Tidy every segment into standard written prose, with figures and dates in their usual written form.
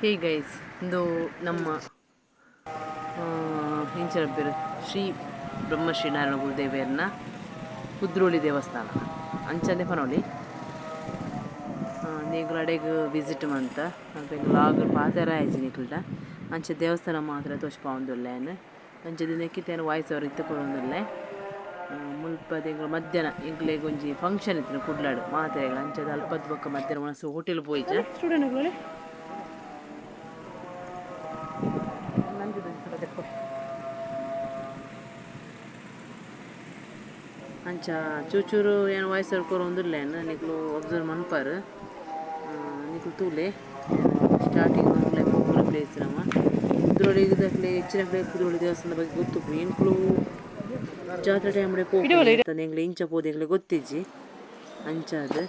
Hey guys, ಇಂದು ನಮ್ಮ ಇಂಚಿನ ಪೇರು ಶ್ರೀ ಬ್ರಹ್ಮಶ್ರೀ ನಾರಾಯಣ ಗುರುದೇವೆರ್ನ ಕುದ್ರೋಳಿ ದೇವಸ್ಥಾನ ಅಂಚನೆ ಪನೊಲಿ. ನಿಕುಲು ಅಡೆಗ್ ವಿಸಿಟ್ ಮಂತ ಅಲ್ಪ ಲಾಗ್ ಪಾತೆರ ಆಯಿಜಿ ನಿಕಲ್ಡ. ಅಂಚ ದೇವಸ್ಥಾನ ಮಾತ್ರ ತೋಜಿಪಾವೊಂದುಲ್ಲೆ ಯಾನ್. ಅಂಚ ನೆಕ್ಕಿತ ಯಾನ್ ವಾಯ್ಸ್ ಓವರ್ ಇತ್ತೆ ಕೊರೊಂದುಲ್ಲೆ. ಮುಲ್ಪ ಎಂಕುಲು ಮಧ್ಯಾಹ್ನ ಎಂಕ್ಲೆಗ್ ಒಂಜಿ ಫಂಕ್ಷನ್ ಇತ್ತಿನ ಕುಡ್ಲಡ್ ಮಾತೆರೆಗ್ಲ. ಅಂಚಾದ್ ಅಲ್ಪದ್ ಬೊಕ್ಕ ಮಧ್ಯಾಹ್ನ ವನಸ್ ಹೋಟೆಲ್ ಪೋಯಿಜ. ಸ್ಟೂಡೆಂಟ್ ಅಂಚ ಚೂಚೂರು ಯಾನ್ ವಾಯ್ಸ್ ಓವರ್ ಕೊರೊಂದುಲ್ಲೆ ಯಾನ್, ನಿಕುಲು ಒಬ್ಸರ್ವ್ ಮನ್ಪರ್. ನಿಕುಲು ತೂಲೆ, ಸ್ಟಾರ್ಟಿಂಗ್ ನಮಕ್ ಪೋಪುನ ಪ್ಲೇಸ್ ನಮ ಕುದ್ರೋಳಿ ದಕ್ಲೆ ಹೆಚ್ಚಿನಕ್ಲೆ ಕುದ್ರೋಳಿ ದೇವಸ್ಥಾನದ ಬಗ್ಗೆ ಗೊತ್ತುಪ್ಪು. ಎಂಕುಲು ಜಾತ್ರೆ ಟೈಮ್ ಪೋಪುನ, ಎಂಕ್ಲೆ ಇಂಚ ಪೋದು ಎಂಕ್ಲೆ ಗೊತ್ತಿಜ್ಜಿ. ಅಂಚಾದ್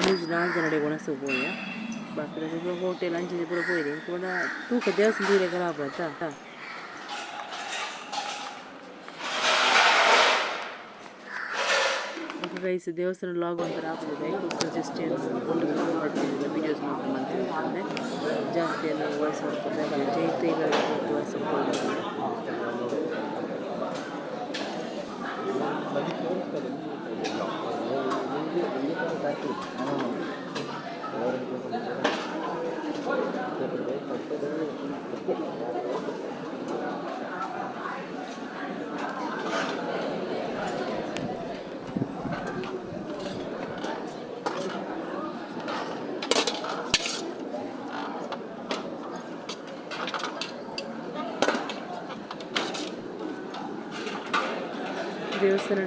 ಮೂಜಿ ನಾಲ್ ಜನಡೆ ವನಸ್ ಪೋಯ, ಬಾಕಿ ಹೋಟೆಲ್ ಅಂಚನೆ ಪೂರ ಪೋಯೆರ್. ಎಂಕ್ ಪಂಡ ತೂಕ ದೇವಸ್ಥಾನ ತೂಯಿಲೆಕ ಆಪುಂಡತ್ತ. ಗೈಸ್, ದೇವಸ್ಥಾನ ಲಾಗ್ ಒಂಥರ ಆಪುಜಿ, ಐಕೋಸ್ಕರ ಜಸ್ಟ್ ಏನು ಫೋಟೋಸ್ ವೀಡಿಯೋಸ್ ಮಾತ್ರ ಮಂತಿನಿ. ಜಾಸ್ತಿ ಏನು ವಾಯ್ಸ್ ಓವರ್ ಕೊರೊಂದು ವಾಯ್ಸ್ ಓವರ್. ದೇವಸ್ಥಾನ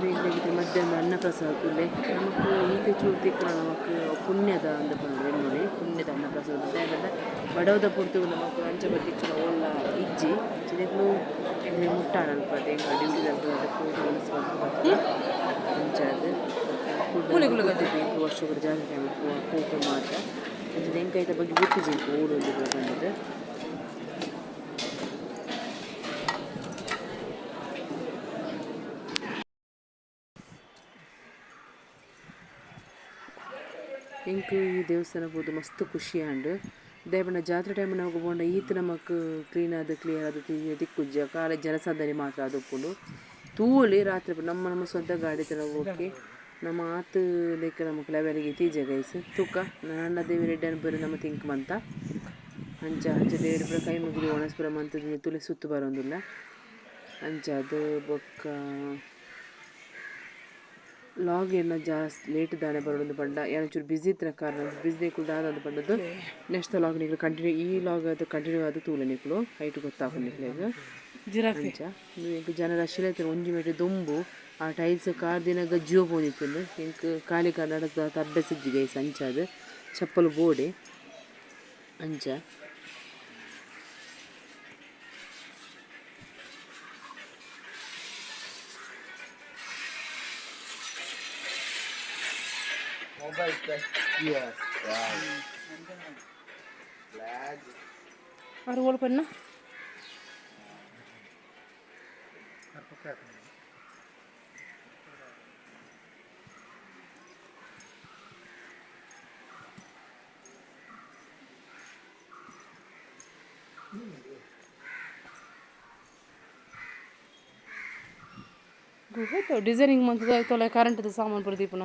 ಮಧ್ಯಾಹ್ನ ಅನ್ನಪ್ರಸಾದ ತೂಲೆ. ನಮಕ್ ಈತ್ ಚೂರು ತಿಕ್ಕುನ ನಮಕ್ ಪುಣ್ಯದ ಅಂದ್ ಪನೊಲಿ ಎನ್ನೊಲಿ. ಪುಣ್ಯದ ಅನ್ನಪ್ರಸಾದ ದಾಯೆ ಪಂಡ ಬಡವದ ಪೊರ್ತುಗು ನಮಕ್ ಅಂಚ ಪೂರ ತಿಕ್ಕುನ ಓಲ್ಲ ಇಜ್ಜಿ. ಅಂಚನೆ ಎಂಕ್ಲೆ ಮುಟ್ಟ ಅಲ್ಪ ಎಂಕ್ಲ ಡ್ಯೂಟಿ ಪೋದು ವನಸ್ ಮಲ್ತ್ ಅಂಚಾದ್ ವರ್ಷ ಜಾತ್ರೆ ಟೈಮ್ ಪೋಪೆ ಮಾತ. ಅಂಚನೆ ಎಂಕ್ ಐತ ಬಗ್ಗೆ ಗೊತ್ತಿಜ್ಜಿ ಎಂಕ್ ಓಲು ಉಂಡು ಪೂರ ಪಂಡುದು. ಎಂಕ್ ಈ ದೇವಸ್ಥಾನ ಪೋದು ಮಸ್ತ್ ಖುಷಿ ಆಂಡ್. ದಾಯೆ ಪಂಡ ಜಾತ್ರೆ ಟೈಮ್ ನಮಕ್ ಪೋಂಡ ಈತ್ ನಮಕ್ ಕ್ಲೀನ್ ಆದ್ ಕ್ಲಿಯರ್ ಆದ್ ತಿಕ್ಕುಜ್ಜಿ. ಕಾಲಿ ಜನಸಂದಣಿ ಮಾತ್ರ ಆದಿಪ್ಪುಂಡು. ತೂವೊಲಿ ರಾತ್ರೆ ನಮ್ಮ ನಮ್ಮ ಸ್ವಂತ ಗಾಡಿ ಇತ್ತ್ಂಡ ಓಕೆ. ನಮ ಆತ್ ಲೆಕ್ಕ ನಮಕ್ ಲೆವೆಲ್ಗೆ ಇತ್ತೀಜ ಗೈಸ್. ತೂಕ ನನ ದೇವೆರ್ ಎಡ್ಡೆ ಅನ್ಪುವೆರ್ ನಮ ತಿಂಕ್ ಮಂತ. ಅಂಚ ಅಂಚ ದೇವೆರ್ ಪೂರ ಕೈ ಮುಗಿದು ವನಸ್ ಪೂರ ಮಂತುದು ತುಲೆ ಸುತ್ತು ಬರೊಂದುಲ್ಲ. ಅಂಚಾದ್ ಬೊಕ್ಕ ಲಾಗ್ ಏನ ಜಾಸ್ತಿ ಲೇಟ್ ದಾನೆ ಬರೊಂದು ಪಂಡ ಯಾನ್ ಒಂಚೂರು ಬ್ಯುಸಿ ಇತ್ತಿನ ಕಾರಣ. ಬ್ಯುಸಿ ನಿಕುಲು ದಾದ ಪಂಡುದು ನೆಕ್ಸ್ಟ್ ಲಾಗ್ ನಿಕುಲು ಕಂಟಿನ್ಯೂ ಈ ಲಾಗ್ ಅದು ಕಂಟಿನ್ಯೂ ಆದ್ ತೂಲೆ ನಿಕುಲು, ಐಟ್ ಗೊತ್ತಾಪುಂಡು ನಿಕ್ಲೆಗ್. ಅಂಚ ಎಂಕ್ ಜನ ರಶ್ ಲ ಇತ್ತೆರ್. ಒಂಜಿ ಮೀಟರ್ ದುಂಬು ಆ ಟೈಲ್ಸ್ ಕಾರ್ ದೀನಗ ಜಿಯೋ ಪೋದಿತ್ತುಂಡು. ಎಂಕ್ ಕಾಲಿ ಕಾರ್ ನಡತ್ ಅಭ್ಯಾಸ ಇಜ್ಜಿ ಗೈಸ್. ಅಂಚಾದ್ ಚಪ್ಪಲ್ ಬೋಡೆ ಅಂಚ. Mobile yes. Wow. Flag. ಆರು ಓಲ್ ಪನ್ನ. ಡಿಸೈನಿಂಗ್ ಮಂತದ ತೊಲೆ ಕರೆಂಟ್ ಸಾಮಾನು ಪೂರ ದೀಪುನ.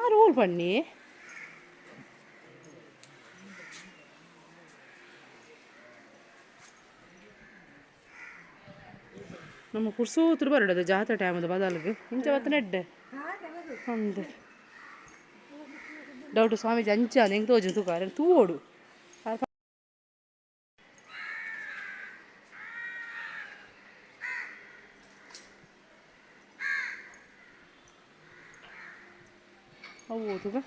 ಆರು ಓಲ್ ಪನ್ನಿ. ನಮ್ಮ ಕುರ್ಸೂತ್ರು ಬರಡದು ಜಾತ್ರೆ ಟೈಮದ ಬದಲಿಗೆ ಇಂಚ ಬತ್ತನ ಎಡ್ಡೆ ಅಂದ್ ಡೌಟ್ ಸ್ವಾಮೀಜಿ ಅಂಚ ಎಂಕ್ ತೋಜು ತೂಕ ತೂವೊಡು. ಅವು ತೂಕ.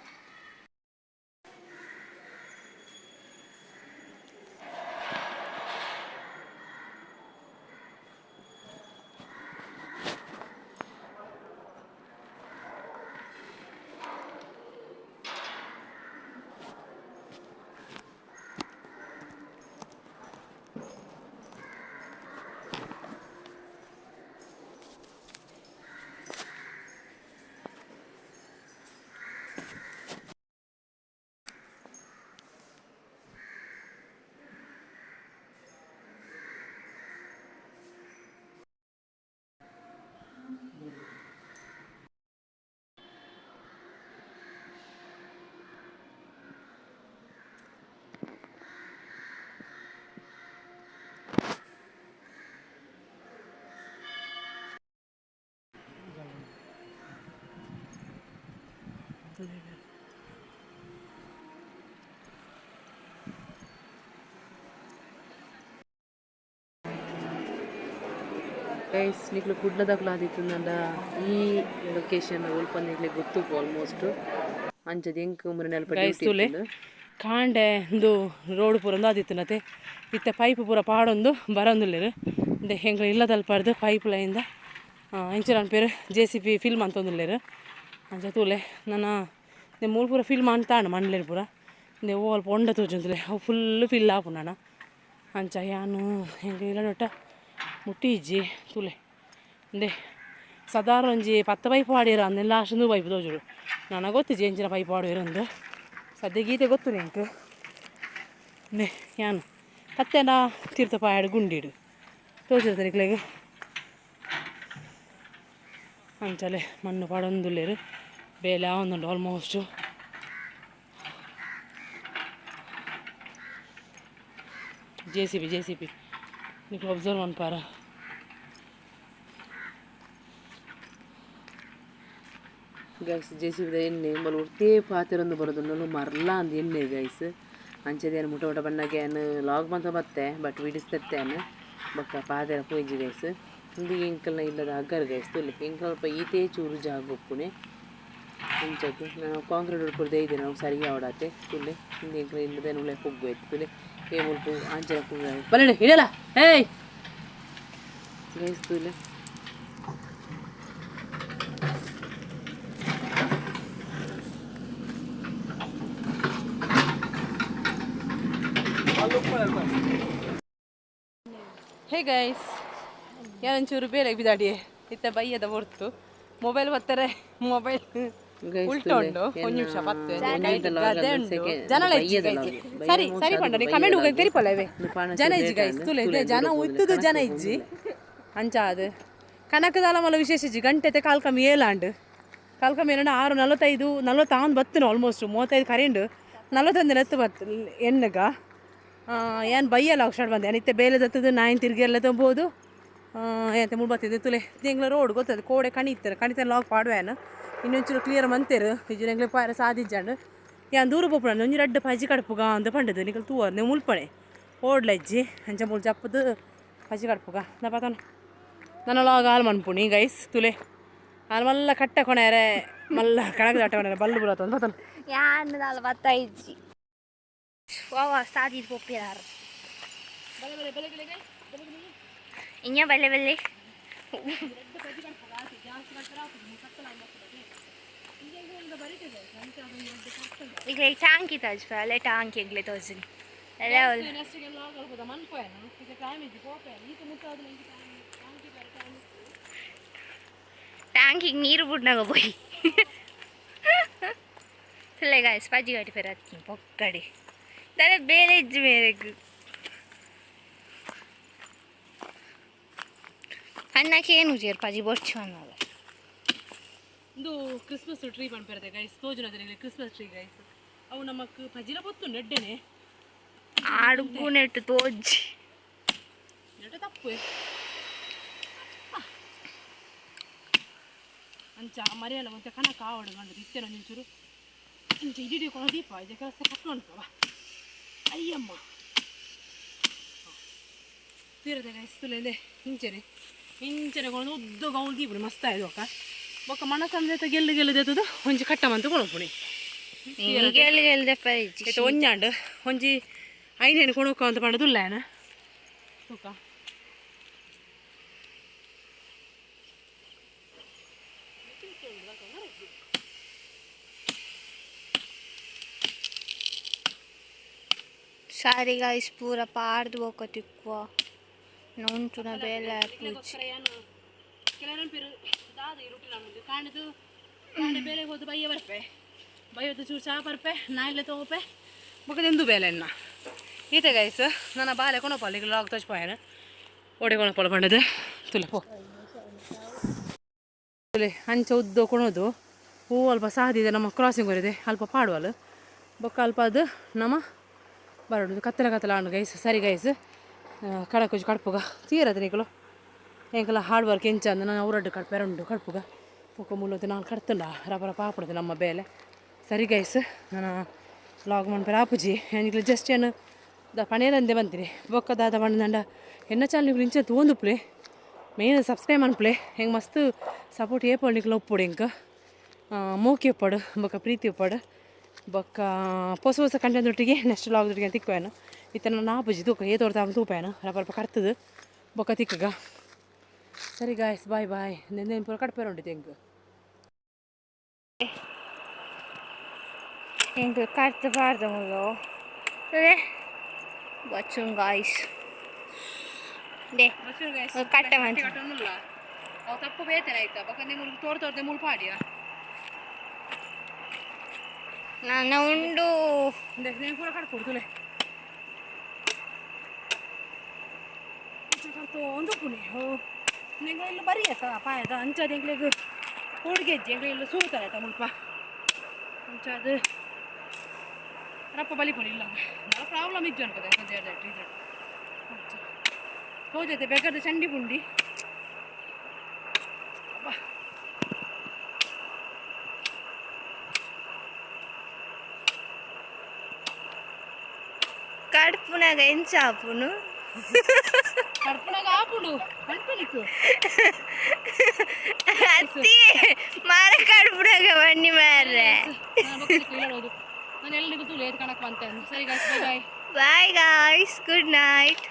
ಗೈಸ್, ನಿಕ್ಲು ಕುಡ್ಲದಕ್ಲು ಆದಿತ್ತುಂಡ ಈ ಲೊಕೇಶನ್ ಒಲ್ಪ ನಿಕ್ಲೆ ಗೊತ್ತುಪ್ಪು ಆಲ್ಮೋಸ್ಟ್. ಅಂಚದ ಎಂಕ್ ಮುರಿನಲ್ಪ ಗೈಸ್ ಡ್ಯೂಟಿ ತೂಲೆ. ಇತ್ತುಂಡು. ಕಾಂಡೆ ಇಂದು ರೋಡ್ ಪೂರ ಆದಿತ್ತಿನತೆ. ಇತ್ತೆ ಪೈಪ್ ಪೂರ ಪಾಡೊಂದು ಬರೊಂದುಲ್ಲೆರ್. ಇಂದೆ ಎಂಕ್ಲ ಇಲ್ಲದಲ್ಪರ್ದ್ ಪೈಪ್ ಲೈನ್ದ ಇಂಚಿನ ಪೇರು ಜೆಸಿಬಿ ಫಿಲ್ ಮಂತೊಂದುಲ್ಲೆರ್. ಅಂಚ ತೂಲೆ, ನನ ಮೂಲು ಪೂರ ಫಿಲ್ ಮಂತಾಂಡ್ ಮಣ್ಣ್ಲೆಡ್ ಪೂರ. ಇಂದೆ ಓ ಅಲ್ಪ ಹೊಂಡ ತೋಜೊಂದುಲ್ಲೆ, ಅವು ಫುಲ್ ಫಿಲ್ ಆಪುಂಡು ನನ. ಅಂಚ ಯಾನ್ ಎಂಕ್ ಇಲ್ಲಡೊಟ್ಟ ಮುಟ್ಟಿ ಇಜ್ಜಿ. ತೂಲೆ, ಇಂದೆ ಸಾಧಾರಣ ಒಂಜಿ 10 ಪೈಪ್ ಪಾಡ್ಯೆರ್ ಅಂದ್. ಲಾಸ್ಟ್ ಒಂದು ಪೈಪ್ ತೋಜುಡು. ನನ ಗೊತ್ತಿಜ್ಜಿ ಎಂಚಿನ ಪೈಪ್ ಪಾಡುವೆರ್ ಅಂದ್. ಸದ್ಯ ಗೀತೆ ಗೊತ್ತುಂಡು ಎಂಕ್. ಇಂದೆ ಯಾನ್ ಕತ್ತೆಂಡ ತೀರ್ಥ ಪಾಯಡ್ ಗುಂಡಿಡು ತೋಜುದ ನಿಕ್ಲೆಗ್. ಅಂಚಲೆ ಮಣ್ಣು ಪಾಡೊಂದುಲ್ಲೆರ್. ಬೇಲೆ ಆವೊಂದುಂಡು ಆಲ್ಮೋಸ್ಟು. ಜೆಸಿಬಿ, ಜೆಸಿಬಿ ನಿಕ್ಲು ಒಬ್ಸರ್ವ್ ಮನ್ಪಾರ. ಗೈಸ್, ಜೆಸಿಬಿದ ಎಣ್ಣೆ ಮಲ್ಲ ಒರ್ತೇ ಪಾತೆರೊಂದು ಬರೋದುಂಡು. ಮರ್ಲ ಅಂದ್ ಎಣ್ಣೆ ಗೈಸ್. ಅಂಚದ ಮುಟ ಮುಟ ಬನ್ನಗ ಯಾನ್ ಲಾಗ್ ಮಂತ ಬತ್ತೆ, ಬಟ್ ವೀಡಿಯೋಸ್ ತೆತ್ತೇನು ಬೊಕ್ಕ ಪಾತೆರ ಪೋಯಿಜಿ ಗೈಸ್. ಇಂದು ಎಂಕಲ್ನ ಇಲ್ಲದ ಅಗ್ಗರ್ ಗೈಸ್. ತೂಲೆ, ಎಂಕಲ್ ಅಲ್ಪ ಈತೇ ಚೂರು ಜಾಗ ಉಪ್ಪುನೆ. ಇಂಚಗ್ ನಾವು ಕಾಂಕ್ರೀಟ್ ಉಡ್ಪುರ್ ದೈದೆ ನಾವು ಸರಿ ಆವಡಾತೆ. ತೂಲೆ, ಇಂದು ಎಂಕಲ್ನ ಇಲ್ಲದ ಉಲೆ ಪೊಗ್ಗು ಐತೆ. ತೂಲೆ, ಏ ಮುಲ್ಪ ಅಂಚನೆ ಪೊಗ್ಗು ಬಲ್ಲಡೆ ಹಿಡಲ. ಏಯ್ ಗೈಸ್, ತೂಲೆ. ಹೇ ಗೈಸ್, ಯಾನೊಂಚೂರು ಬೇಲೆ ಬಿದಾಡಿಯೆ. ಇತ್ತೆ ಬಯ್ಯದ ಹೊರ್ತು. ಮೊಬೈಲ್ ಬತ್ತಾರೆ, ಮೊಬೈಲ್ ಗೈಸ್, ಉಲ್ಟ ತೂಲೆ, ಉಂಡು. ಒಂದು ನಿಮಿಷ ಪತ್ತು ಒಂಜಿ ಲಾಗ್ ಗದೆ ಅದು ಉಂಡು. ಸೆಕೆಂಡ್ ಜನಲ ಇಜ್ಜಿ ಬಯ್ಯದ ಗೈಸ್. ಲಾಗ್. ಸರಿ ಬಯ್ಯ ಸರಿ ಮೋಸ ಪಂಡ ಅದು ಕಮೆಂಟ್ ಬಯ್ಯದ ತೆರಿಪಲ್ಲ ಇವೆ. ಲಾಗ್. ಪಾಣ ಜನ ಚೂರು ಇಜ್ಜಿ ಲೇಟ್ ಗೈಸ್. ಆಂಡ್. ತುಲೆ ತೂಲೆ, ಜನ ದೂರ ಉತ್ತುದು ಪೋಂಡು ಜನ ಇಜ್ಜಿ. ಅಂಚ ಅದು ಕನಕದಾಲ ಮಲ್ಲ ವಿಶೇಷ ಇಜ್ಜಿ. ಗಂಟೆತೆ ಕಾಲ್ ಕಮ್ಮಿ ಏಲಾಂಡ್. ಕಾಲ್ ಕಮ್ಮಿ ಏಳಂಡು, 6:45, ನಲ್ವತ್ತಾಂದು ಬತ್ತುನು. ಆಲ್ಮೋಸ್ಟ್ 35 ಕರೆಂಡು, 41 ಎತ್ತು ಬತ್ತು ಎಣ್ಣಗ. ಏನ್ ಬಯ್ಯಲ್ಲ ಸ್ಟಾರ್ಟ್ ಬಂದೆ. ಇತ್ತೆ ಬೇಲೆ ದತ್ತದು ನಾಯಿನ್ ತಿರ್ಗಿ ಎಲ್ಲ ತುಂಬೋದು ಎಂತ ಮುಳ್ ಬತ್ತಿದೆ. ತುಲೆ, ಎಂಗ್ಲ ರೋಡ್ ಗೊತ್ತದ ಕೋಡೆ ಕಣಿ ಇತ್ತಾರೆ. ಕಣಿತ ಲಾಗ್ ಪಾಡುವೇನ. ಇನ್ನೊಂಚೂರು ಕ್ಲಿಯರ್ ಮಂತೇರು. ಇಜ್ಜಿ ಎಂಗ್ಲೆ ಪಾರ ಸಾದಿಜ್ಜಾಂಡ್. ಯಾನ್ ದೂರ ಪೋಪುಣ. ಒಂಜಿ ರಡ್ಡ್ ಪಜಿ ಕಡ್ಪುಗ ಅಂದ್ ಪಂಡದು. ನಿಕಲ್ ತೂವರ್, ನೀವು ಮುಲ್ಪಣೆ ಓಡ್ಲಜ್ಜಿ. ಅಂಚ ಮುಲ್ ಜಪ್ಪದು ಪಜಿ ಕಡ್ಪುಗ ನಾ ಪತನ. ನನ್ನ ಲಾಗ್ ಹಾಲು ಮನ್ಪುಣಿ ಗೈಸ್. ತುಲೆ, ಹಾಲು ಮಲ್ಲ ಕಟ್ಟ ಕೊಣೆರೆ, ಮಲ್ಲ ಕಣಕ ದಟ್ಟ ಕೊಣೆರೆ ಬಲ್ಲು ಬುರತ ಪತನ. ಯಾನ್ ನಲ್ವತ್ತೈಜಿ ವಾ ಸಾದಿ ಪೋಪಿರಾರ್ ಇನ್ನ ಬಲ್ಲೆ ಬಲ್ಲೆ. ಈಗ ಟಾಂಕಿ ತೋಜ್ ಅಲ್ಲೇ ಟಾಂಕಿ ಎಂಗ್ಲೆ ತೋಜಿನಿ ಅಲ್ಲೇ ಅವ್ಲು. ಟ್ಯಾಂಕಿಗೆ ನೀರು ಬುಡ್ನಾಗ ಪೋಯಿ. ತುಲೆ ಗಾಯ್ಸ್, ಪಜ್ಜಿ ಗಾಡಿ ಫೇರ್ ಹತ್ತಿ ಪೊಕ್ಕಡೆ ದಾರೆ ಬೇಲೆ ಇಜ್ಜಿ ಮೇರೆಗ್. ಅಣ್ಣಕ್ಕೆ ಏನು ಉಜಿಯರ್ ಪಜಿ ಬೊರ್ಚು ಅನ್ನೋದು. ಇಂದು ಕ್ರಿಸ್ಮಸ್ ಟ್ರೀ ಪನ್ಪೆರತೆ ಗೈಸ್. ತೋಜುನ ಕ್ರಿಸ್ಮಸ್ ಟ್ರೀ ಗೈಸ್. ಅವು ನಮಕ್ ಪಜಿಲ ಪೊತ್ತು ನೆಡ್ಡೆನೆ. ಆಡುಗು ನೆಟ್ಟು ತೋಜಿ. ನೆಟ್ಟ ತಪ್ಪು. ಅಂಚ ಮರಿಯಲ್ಲ ಒಂತೆ ಕನಕ ಆವಡು ಗಂಡು ಇತ್ತೇನ ಒಂಚೂರು ಇಂಚ ಇಡೀ ಕೊಣ ದೀಪ ಇದೆ. ಕೆಲಸ ಕಟ್ಕೊಂಡು ಬಾ. ಅಯ್ಯಮ್ಮ, ತೀರದ ಗೈಸ್. ತುಲೆ, ಇಂಚನೆ ಇಂಚನೆ ಕೊಣದು ಉದ್ದ ಗೌಲ್ ದೀಪುಡು ಮಸ್ತ್ ಆಯ್ತು. ಅಕ್ಕ ಬೊಕ್ಕ ಮನಸಂದ್ರೆ ಗೆಲ್ಲು ಗೆಲ್ಲು ದೇತದು ಒಂಜಿ ಕಟ್ಟ ಮಂತು ಕೊಣಪುಣಿ. ಗೆಲ್ ಗೆಲ್ದೆ ಪರಿಜಿ. ಇತ್ತೆ ಒಂಜಾಂಡ್ ಒಂಜಿ ಐನೇನು ಕೊಣುಕ ಅಂತ ಪಂಡದುಲ್ಲ ಏನ ತೂಕ. ಸಾರಿ ಗಾಯ್ಸ್, ಪೂರ ಪಾಡ್ದು ಬೊಕ ತಿಕ್ಕುವ ನೊಂಚುನ ಬೇಲೆ ಪೂಜಿ. ಕೆಲವೊಂದು ಪೇರು ದಾದ ಈ ರೂಟಿನ ಕಾಂಡದು ಕಾಂಡೆ ಬೇಲೆ ಹೋದು ಬಯ್ಯ ಬರ್ಪೆ. ಬಯ್ಯದ್ದು ಚೂರು ಚಾ ಬರ್ಪೆ, ನಾಯಿಲೆ ತಗೋಪೆ, ಬೊಕದೆಂದು ಬೇಲೆ ಎನ್ನ ಈತೆ ಗೈಸ್. ನನ್ನ ಬಾಲೆ ಕೊಣಪಲ್ಲ ಈಗ ಲಾಗ್ ತೋಚ್ಪಾಯನ ಓಡೆ ಕೊಣಪಲ್ಲ ಪಂಡದು. ತುಲೆ ಪೋ ತುಲೆ. ಅಂಚ ಉದ್ದ ಕೊಣೋದು ಹೂ ಅಲ್ಪ ಸಾದಿದೆ. ನಮ್ಮ ಕ್ರಾಸಿಂಗ್ ಇದೆ ಅಲ್ಪ ಪಾಡುವಲ್ಲ. ಬೊಕ್ಕ ಅಲ್ಪ ಅದು ನಮ್ಮ ಬರೋದು. ಕತ್ತಲ ಕತ್ತಲ ಆಂಡು ಗೈಸ್. ಸರಿ ಗೈಸ್, ಕಡಕೊಜಿ ಕಡ್ಪುಗ ತೀರದು ನಿಕಲು. ಎಂಕಲ ಹಾರ್ಡ್ ವರ್ಕ್ ಎಂಚ ಅಂದ್ ನಾನು ಅವರಡ್ಡು ಕಡ್ಪೆರ ಉಂಡು. ಕಡ್ಪುಗ ಬೊಕ್ಕ ಮುಲ್ಲೊತ್ತು ನಾನು ಕಡ್ತುಂಡ ರಪ ರಪ ಆಪುಡದು ನಮ್ಮ ಬೇಲೆ. ಸರಿ ಗೈಸ್, ನಾನು ಲಾಗ್ ಮನ್ಪೆರ ಆಪುಜಿ. ಎಂಕ್ಲೆ ಜಸ್ಟ್ ಏನು ದ ಪಣೇರಂದೆ ಬಂತೀನಿ. ಬೊಕ್ಕ ದಾದ ಪಂಡ ಎನ್ನ ಚಾನಲ್ ಇಂಚ ತೂವೊಂದುಪ್ಪುಲೆ. ಮೇನ್ ಸಬ್ಸ್ಕ್ರೈಬ್ ಮನ್ಪುಲೆ ಹೆಂಗೆ ಮಸ್ತ್ ಸಪೋರ್ಟ್ ಏಪೊಡು ನಿಕ್ಲ ಒಪ್ಪೊಡು ಎಂಕ್ ಮೋಕೆ ಉಪ್ಪಡು ಬೊಕ್ಕ ಪ್ರೀತಿ ಉಪ್ಪಡು ಬೊಕ್ಕ ಹೊಸ ಹೊಸ ಕಂಟೆಂಟ್ ಒಟ್ಟಿಗೆ ನೆಕ್ಸ್ಟ್ ವ್ಲಾಗ್ ಒಟ್ಟಿಗೆ ತಿಕ್ಕುವೇನು. ಇತ್ತ ನಾನು ಆಪುಜಿ ತೂಕ ಏತೋರ್ತ ತೂಪೇನು ರಪ ರಪ ಕರ್ತದು ಬೊಕ್ಕ ತಿಕ್ಕಗ. ಸರಿ ಗಾಯ್ಸ್, ಬಾಯ್ ಬಾಯ್. ನೆನ್ನೆ ಪೂರ ಕಡ್ಪೇರು ಉಂಟು ಎಂಕ್. ಎಂಕ್ ಕರ್ತ ಪಾಡ್ದ ಮುಲ್ಲು ಬಚ್ಚುನ್ ಗಾಯ್ಸ್ they ಕಟ್ಟೆ ಮಂಚ. ಅವು ತಪ್ಪು ಬೇತನೆ ಆಯ್ತಾ ಬೊಕ್ಕ ನಿಮ್ಗೆ ತೋರ್ ತೋರ್ದೆ ಮುಳು ಪಾಡಿಯ. ನಾನು ಉಂಡು. ನೀವು ಪೂರ ಕಡ್ಪೊಡು ತುಲೆ ಒಂದು ಪುಣೆ ಹೋ ನಿಂಗೆ ಇಲ್ಲಿ ಬರಿ ಆಯ್ತಾ ಪಾಯದ ಅಂಚಾದ ಎಂಕ್ಲೆಗ್ ಹೋಳಿಗೆ ಎಂಕ್ಲೆ ಇಲ್ಲ ಸೂತಾರೆ ಆಯ್ತಾ ಮುಲ್ಪ ಅಂಚಾದ ರಪ್ಪ ಬಲಿ ಪುಡಿ ಇಲ್ಲ ಪ್ರಾಬ್ಲಮ್ ಇಜ್ಜು ಅನ್ಕೋದೆ ಇದ್ರ ತೋಜತೆ ಬೇಕಾದ ಚಂಡಿ ಪುಂಡಿ. ಅಬ್ಬಾ. ಕಡ್ಪುನಾಗ ಎಂಚ ಆಪುನು? ಕಡ್ಪುನಾಗ ಆಪುಂಡು ಕಣ್ಪಲಿಕ್ಕು. ಅತ್ತಿ ಮಾರ ಕಡ್ಪುನಾಗ ಬನ್ನಿ ಮಾರ್ರೆ. ನಾನು ಎಲ್ಲಿಗೂ ತೂಲೆ ಏತ್ ಕಣಕ್ ಬಂತೆ. ಸರಿ guys, bye bye. Bye guys, good night.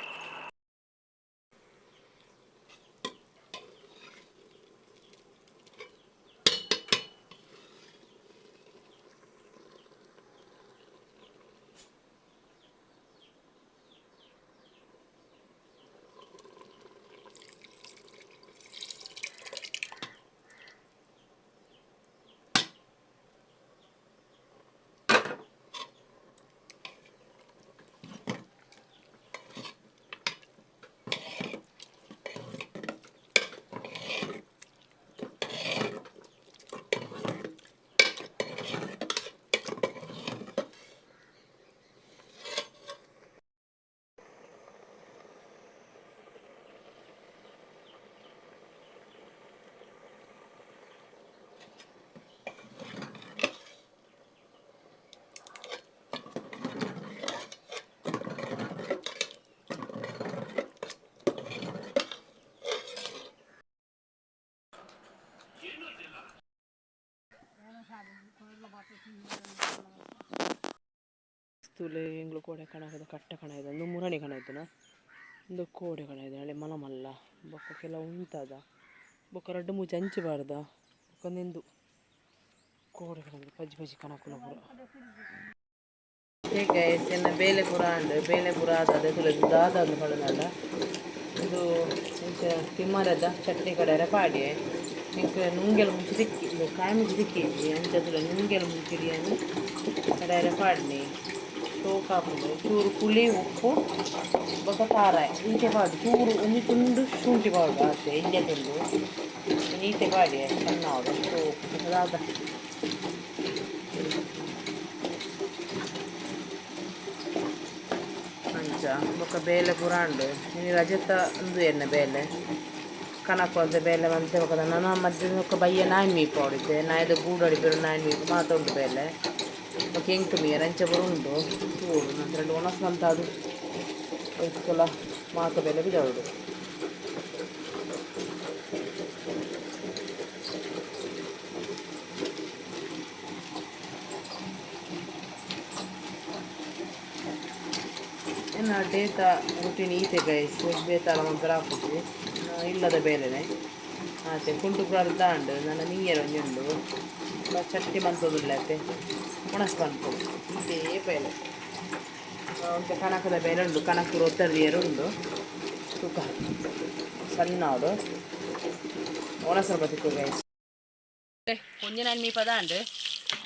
ತುಲೆ ಎಂಗ್ಲು ಕೋಡೆ ಕಣಕದ ಕಟ್ಟ ಕಣ ಇದೆ ಒಂದು ಮುರಣಿ ಕಣ ಇದ್ದನ ಒಂದು ಕೋಡೆ ಕಣ ಇದೆ ಹಳೆ ಮಲ ಮಲ್ಲ ಬೊಕ್ಕ ಕೆಲವು ಉಂತಾದ ಬೊಕ್ಕ ರಡ್ಡು ಮೂಜಿ ಅಂಚಿ ಬಾರ್ದ ಬೊಕ್ಕ ನಿಂದು ಕೋಡೆ ಕಣ ಪಜ್ಜಿ ಪಜ್ಜಿ ಕಣಕುಲ ಪೂರ. ಗೈಸ್, ಎನ್ನ ಬೇಲೆ ಪೂರ ಅಂಡ್ ಬೇಲೆ ಪೂರ ಆದದೆ ತುಲೆ ದಾದ ಅಂದ್ ಪಂಡನಲ್ಲ ಇದು ಇಂಚ ತಿಮ್ಮರದ ಚಟ್ನಿ ಕಡೆಯರ ಪಾಡಿಯೆ. ಎಂಕ್ ನುಂಗೆಲ್ ಮುಂಚಿ ತಿಕ್ಕಿ ಇದು ಕಾಯಿ ಮುಂಚಿ ತಿಕ್ಕಿ ಅಂಚ ತುಲೆ ನುಂಗೆಲ್ ಮುಂಚಿಡಿಯನ್ನು ಕಡೆಯರ ಪಾಡ್ನಿ. ಶೋಕಾಪುಂಡು. ಚೂರು ಪುಳಿ ಉಪ್ಪು ಬೊಕ್ಕ ಖಾರ ಈತೆ ಪಾಡು. ಚೂರು ಒಂಜಿ ತುಂಡು ಶುಂಠಿ ಪಾಡು ಆತೆ ಎಲ್ಯ ತುಂಡು ಈತೆ ಪಾಡಿಯೆ. ಸಣ್ಣ ಆವಡು ಶೋಕು ದಾದ ಅಂಚ ಬೊಕ್ಕ ಬೇಲೆ ಪೂರ ಉಂಡು. ಇನಿ ರಜೆತ ಉಂದು ಎನ್ನ ಬೇಲೆ ಕನಕು ಅಂತ ಬೇಲೆ ಮಂತೆ ಬೊಕ್ಕ ನನ ಮಧ್ಯಾಹ್ನ ಬೊಕ್ಕ ಬಯ್ಯ ನಾಯಿ ಮೀಪ ಹೊಡಿತೆ ನಾಯಿದ ಗೂಡು ಅಡಿಪೇರು ನಾಯಿ ಮೀಪು ಮಾತ ಉಂಡು ಬೇಲೆ. ಬೊಕ್ಕ ಎಂಕ್ ಮೀಯರ್ ಅಂಚ ಪೂರ ಉಂಡು ತೂಡು. ನಂತರ ಎರಡು ಒಣಸ್ ಮಂತ ಅದು ಒಯ್ತುಲ ಮಾತ ಬೇಲೆ ಬಿಜಾವಡು. ಎನ್ನ ಡೇತ ರುಟೀನ್ ಈತೆ ಗೈಸ್. ಬೇತಾಲ ಮಂತ್ರ ಆಪುಜಿ ಇಲ್ಲದ ಬೇಲೆನೆ ಆತೆ. ಕುಂಟು ಪೂರ ದಾಂಡು ನನ್ನ ಮೀಯರ್ ಒಂಜಿ ಉಂಡು ಚಟ್ನಿ ಮಂತೊಂದುಲ್ಲೆ ಅತ್ತೆ ಒಣಸ್ ಪನ್ಪು ಈತೇ ಬೇಲೆ. ಒಂತೆ ಕಣಕದ ಬೇಲೆ ಉಂಡು. ಕಣಕ್ ಒತ್ತರಿಯರು ಉಂಡು ತೂಕ ಸಣ್ಣ ಆವಡು ಒಣಸರ ಬತಿಕ್ಕು ಗೈಸ್. ಒಂಜಿ ನಾಯಿ ಮೀಪದ ಅಂಡ್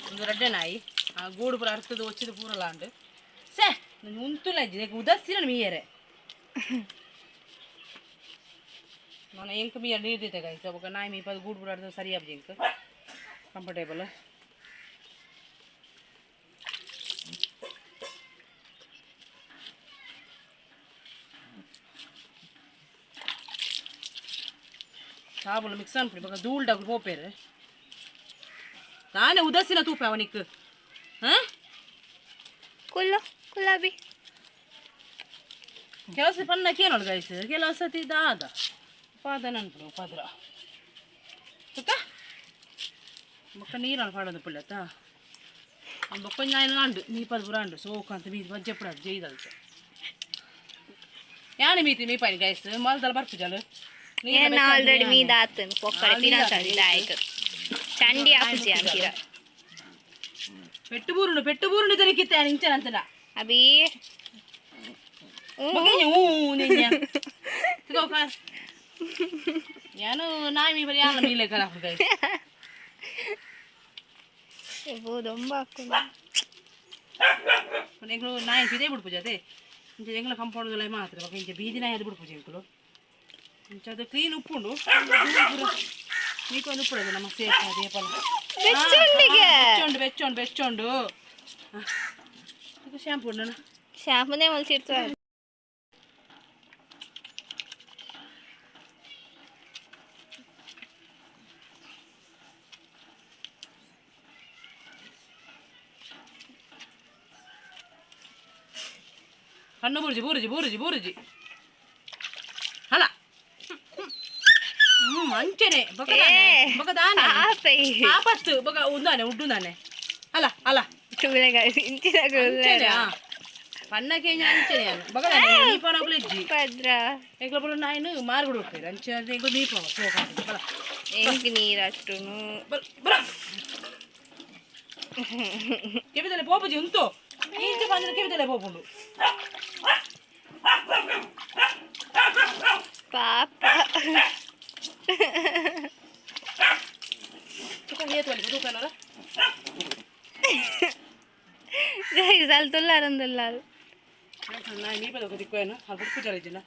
ಒಂದು ರಡ್ಡೆ ನಾಯಿ ಆ ಗೂಡು ಪೂರ ಅರ್ತದ ಒಚ್ಚಿದ ಪೂರಲ ಅಂಡ್ ಸೇ ಉಂತುಲ ಇಜ್ಜಿ ಉದಾಸೀನ ಮೀಯರೆ. ನಾನು ಎಂಕ್ ಮೀಯರ್ ನೀರು ದೀತೆ ಗೈಸ್. ಬೊಕ್ಕ ನಾಯಿ ಮೀಪದ ಗೂಡು ಪೂರ ಅರ್ತದ ಸರಿ ಆಪುಜಿ ಎಂಕ್ ಕಂಫರ್ಟೇಬಲ್. ಸಾಬುಲು ಮಿಕ್ಸ್ ಅನ್ಪುಡಿ ಬೊಕ್ಕ ಧೂಳ್ಡಾಗುಲು ಪೋಪೇರು. ನಾನೇ ಉದಾಸೀನ ತೂಪೆ ಅವನಿಕ್ ಹಾಂ. ಕುಲ್ಲು ಕುಲ್ಲಾಬಿ. ಕೆಲವು ಸತಿ ಪನ್ನ ಕೇನೋಳು ಗೈಸ್, ಕೆಲವು ಸತಿ ದಾದ ದಾನ ಅನ್ಪುಡು ಪದ್ರ ತುಕ್ಕ ಬೊಕ್ಕ ನೀರು ಪಾಡೋದು ಪುಳ್ಳತ್ತ. ಬೊಕ್ಕ ನಾಯಿನ ಅಂಡು ಮೀ ಪದ ಪೂರ ಅಂಡು ಸೋಕು ಅಂತ ಮೀ ಬಜ್ಜೆ ಪುಡ ಜೈದಲ್ತೆ ಯಾನೆ ಮೀತಿ ಮೀ ಪಾನಿ ಗೈಸ್ ಮಲ್ದಲ್ಲ ಬರ್ಪುಜಾಲು. ಏನ್ ಆಲ್ರೆಡಿ ಮೀದಾತನ್ ಪೊಕ್ಕಡೆ ಪಿರಾತಡಿ ದಾಯಕ ಚಂಡಿ ಆಪುಜಿ ಅಂತೀರ. ಪೆಟ್ಟು ಬೂರುಂಡು, ಪೆಟ್ಟು ಬೂರುಂಡು ತರಿಕಿತ್ತೆ ಇಂಚನ ಅಂತನ. ಅಬಿ. ಯಾನು ನಾಯಿ ಮೀ ಬರಿ ಯಾನ ಮೀಲೆ ಕಲ ಗೈಸ್. ದೊಂಬ ಹಾಕೊಂಡು. ಎಂಕುಲು ನಾಯಿ ಪಿದೆ ಬಿಡ್ಪುಜ ಅದೇ ಇಂಚ ಎಂಗ್ಲ ಕಂಪೌಂಡ್ ಮಾತ್ರ. ಬೊಕ ಇಂಚ ಬೀದಿ ನಾಯಿ ಅದು ಬಿಡ್ಪುಜ ಎಂಕುಲು. ಇಂಚ ಅದು ಕ್ಲೀನ್ ಉಪ್ಪುಂಡು ಮೀಕೊಂದು ಉಪ್ಪುಡದು ನಮ್ಮ ಸೇಫ್ ಅದೇ ಪಲ. ಬೆಚ್ಚುಂಡಿಗೆ. ಬೆಚ್ಚುಂಡು, ಬೆಚ್ಚುಂಡು, ಬೆಚ್ಚುಂಡು. ಇದು ಶಾಂಪು ಉಂಡು. ಶಾಂಪುನೇ ಮಲ್ಸಿರ್ತಾರೆ. ಕಣ್ಣು ಬುರುಜಿ ಬುರುಜಿ ಬುರುಜಿ ಬುರುಜಿ ಅಲ್ಲ. ಅಂಚನೆ ಬೊಕ ದಾನೆ, ಬೊಕ ದಾನೆ. ಆಪೈ. ಆಪತ್ತು ಬೊಕ ಉಂದಾನೆ ಉಡ್ಡುಂದಾನೆ ಅಲ್ಲ ಅಲ್ಲ. ಇಂಚಿನ. ಅಂಚನೆ ಆ ಪನ್ನಕ್ಕೆ ಅಂಚನೆ ಬೊಕ ದಾನೆ ಮೀಪನಕುಲು ಇಜ್ಜಿ. ಪದ್ರ. ಎಂಕ್ಲ ಪೂರ ನಾಯಿನ್ ಮಾರ್ಗುಡು ಉಪ್ಪೇರು ಅಂಚೆ ಎಂಕ್ಲು ಮೀಪ ಸೋಕಾತು ಬಲ. ಎಂಕ್ ನೀರ್ ಅಟ್ಟುನು. ಬಲ ಬಲ ಕೆಬಿದಲೆ ಪೋಪುಜಿ ಉಂತು ಈಚೆ ಬಂದ್ರೆ ಕೆಬಿದಲೆ ಪೋಪುಂಡು. ಪಾಪ. ತುಕ ಏತು ಬಲಿ ತೂಕನರ. ಗೈಸ್, ಅಲ್ಲಿ ತುಲ್ಲಾರಂದುಲ್ಲಾರು. ನಾಯಿ ಮೀಪದ ದಿಕ್ಕೋನು ಅಲ್ಲಿ ಬುಡ್ಪು ಚಲಿಜಿನ.